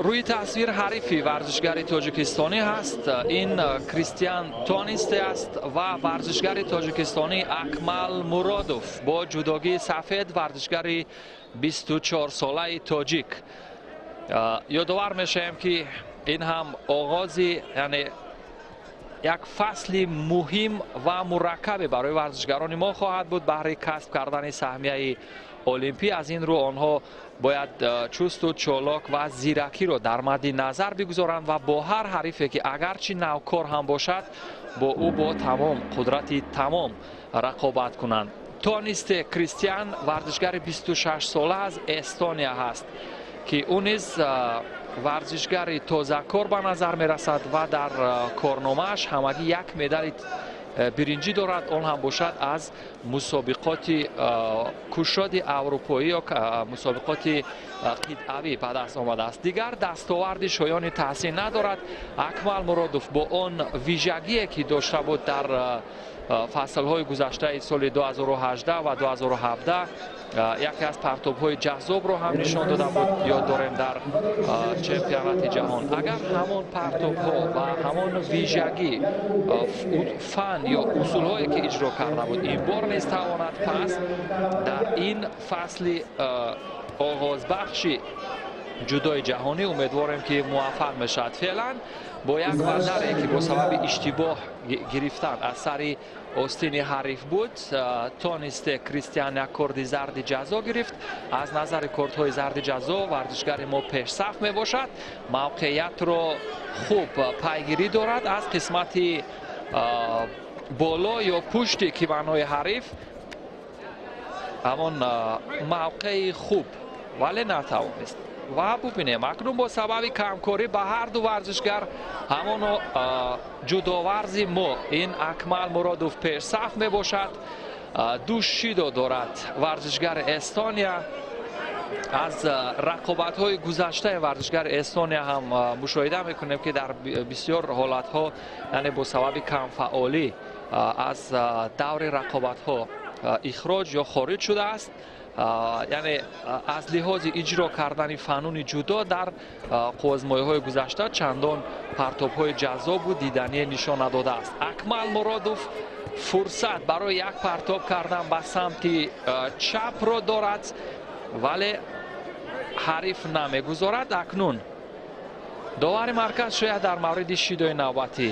Рӯи тасвир ҳарифи варзишгари тоҷикистонӣ ҳаст. Ин Кристиан Тонисте аст ва варзишгари тоҷикистонӣ Акмал Муродов бо ҷудогии сафед, варзишгари 24-солаи тоҷик. Ёдовар мешавем, ки ин ҳам оғози, яъне як фасли муҳим ва мураккабе барои варзишгарони мо хоҳад буд баҳри касб кардани саҳмияи олимпӣ. Аз ин рӯ онҳо бояд чусту чолок ва зиракиро дар мадди назар бигузоранд ва бо ҳар ҳарифе, ки агарчи навкор ҳам бошад, бо ӯ бо тамом қудрати тамом рақобат кунанд. Тонисте Кристиан варзишгари 26-сола аз Эстония ҳаст, ки ӯ низ варзишгари тозакор ба назар мерасад ва дар корномааш ҳамагӣ як медали биринҷӣ дорад, он ҳам бошад аз мусобиқоти кушоди аврупоӣ ё мусобиқоти қитъавӣ ба даст омадааст. Дигар дастоварди шоёни таҳсин надорад. Акмал Муродов бо он вижагие, ки дошта буд дар фаслҳои гузаштаи соли 2018 ва 2017, яке аз партобҳои ҷаззобро ҳам нишон дода буд, ёд дорем, дар чемпионати ҷаҳон. Агар ҳамон партобҳо ва ҳамон вижагӣ, фан ё усулҳое, ки иҷро карда буд, ин бор низ тавонад, пас дар ин фасли оғозбахши ҷудои ҷаҳонӣ умедворем, ки муваффақ мешавад. Феълан бо як вазаре, ки бо сабаби иштибоҳ гирифтан аз сари остини ҳариф буд, Тонисте Кристиан як корди зарди ҷазо гирифт. Аз назари кордҳои зарди ҷазо варзишгари мо пешсаф мебошад, мавқеиятро хуб пайгирӣ дорад. Аз қисмати боло ё пушти киманои ҳариф ҳамон мавқеи хуб, вале натавонист. Ва бубинем, акнун бо сабаби камкорӣ ба ҳарду варзишгар ҳамоно ҷудоварзи мо, ин Акмал Муродов, пешсаф мебошад. Ду шидо дорад варзишгари Эстония. Аз рақобатҳои гузаштаи варзишгари Эстония ҳам мушоҳида мекунем, ки дар бисёр ҳолатҳо, яъне бо сабаби камфаъолӣ, аз даври рақобатҳо ихроҷ ё хориҷ шудааст. Яъне аз лиҳози иҷро кардани фануни ҷудо дар қуввазмоиҳои гузашта чандон партобҳои ҷаззобу дидание нишон надодааст. Акмал Муродов фурсат барои як партоб кардан ба самти чапро дорад, вале ҳариф намегузорад. Акнун довари марказ шояд дар мавриди шидои навбатӣ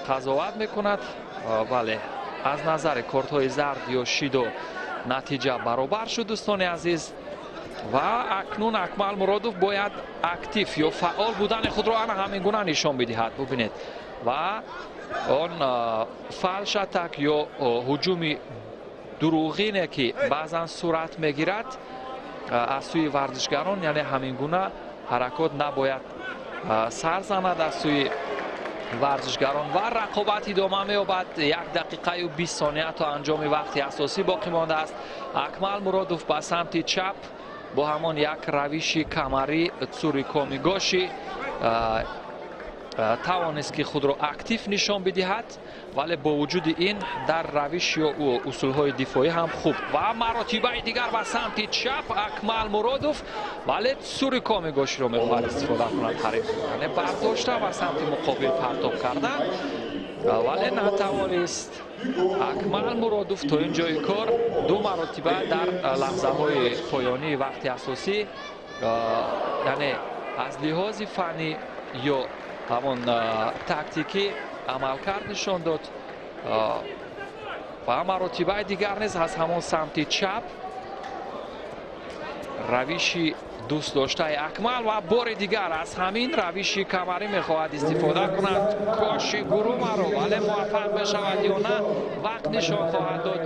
қазоват мекунад. Бале, аз назари кортҳои зард ё шидо натиҷа баробар шуд, дӯстони азиз. Ва акнун Акмал Муродов бояд актив ё фаъол будани худро ана ҳамин гуна нишон бидиҳад. Бубинед, ва он фальш-атак ё ҳуҷуми дурӯғине, ки баъзан сурат мегирад аз сӯи варзишгарон, яъне ҳамин гуна ҳаракот набояд сар занад аз сӯи варзишгарон. Ва рақобат идома меёбад. 1 дақиқаю 20 сония то анҷоми вақти асосӣ боқӣ мондааст. Акмал Муродов ба самти чап бо ҳамон як равиши камарӣ цурикомигоши тавонист, ки худро актив нишон бидиҳад, вале бо вуҷуди ин дар равиш ё усулҳои дифоӣ ҳам хуб. Ва маротибаи дигар ба самти чап Акмал Муродов, вале цурикомигоширо мехоҳад истифода кунад ҳариф, яъне бардошта ба самти муқобил партоб кардан, вале натавонист. Акмал Муродов то ин ҷои кор ду маротиба дар лаҳзаҳои поёнии вақти асосӣ, яъне аз лиҳози фаннӣ ё ҳамон тактикӣ амалкард нишон дод. Ва маротибаи дигар низ аз ҳамон самти чап равиши дӯстдоштаи Акмал ва бори дигар аз ҳамин равиши камарӣ мехоҳад истифода кунад, коши гурумаро, вале муваффақ мешавад ё на, вақт нишон хоҳад дод.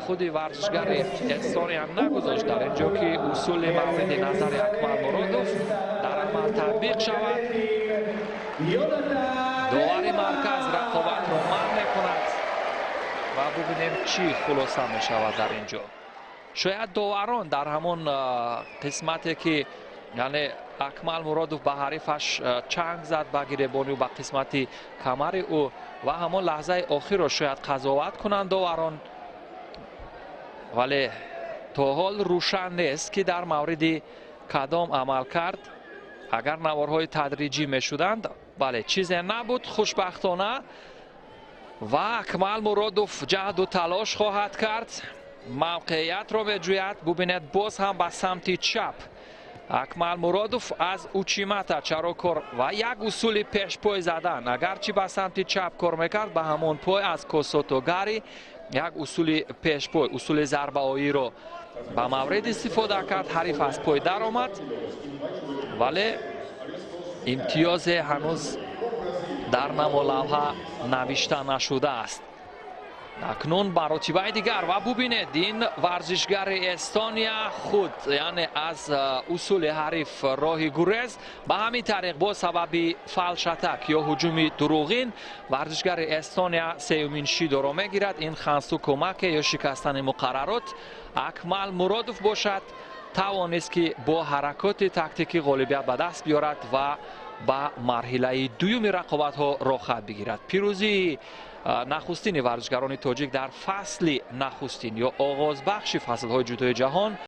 Худи варзишгари Эстония нагузошт дар ин ҷо, ки усули мавриди назари Акмал Муродов дар амал татбиқ шавад. Довари марказ рақобатро манъ мекунад ва бубинем, чӣ хулоса мешавад дар ин ҷо. Шояд доварон дар ҳамон қисмате, ки яъне Акмал Муродов ба ҳарифаш чанг зад, ба гиребонию ба қисмати камари ӯ, ва ҳамон лаҳзаи охирро шояд қазоват кунанд доварон, вале то ҳол рӯшан нест, ки дар мавриди Кадом амал кард? Агар наворҳои тадриҷӣ мешуданд, бале, чизе набуд, хушбахтона. Ва Акмал Муродов ҷаҳду талош хоҳад кард, мавқеиятро меҷӯяд. Бубинед, боз ҳам ба самти чап Акмал Муродов аз учимата чаро кор ва як усули пешпой задан. Агарчи ба самти чап кор мекард, ба ҳамон пой аз косотогари як усули пешпой, усули зарбаоиро ба маврид истифода кард. Ҳариф аз пой даромад, вале имтиёзе ҳанӯз дар намолавҳа навишта нашудааст. Акнун маротибаи дигар ва бубинед, ин варзишгари Эстония худ, яъне аз усули ҳариф роҳи гурез ба ҳамин тариқ, бо сабаби false attack ё ҳуҷуми дурӯғин, варзишгари Эстония сеюмин шидоро мегирад. Ин хансуку-маке ё шикастани муқаррарот. Акмал Муродов бошад, тавонист, ки бо ҳаракоти тактикӣ ғолибият ба даст биёрад ва ба марҳилаи дуюми рақобатҳо роҳхат бигирад. Пирӯзии нахустини варзишгарони тоҷик дар фасли нахустин ё оғозбахши фаслҳои ҷудои ҷаҳон.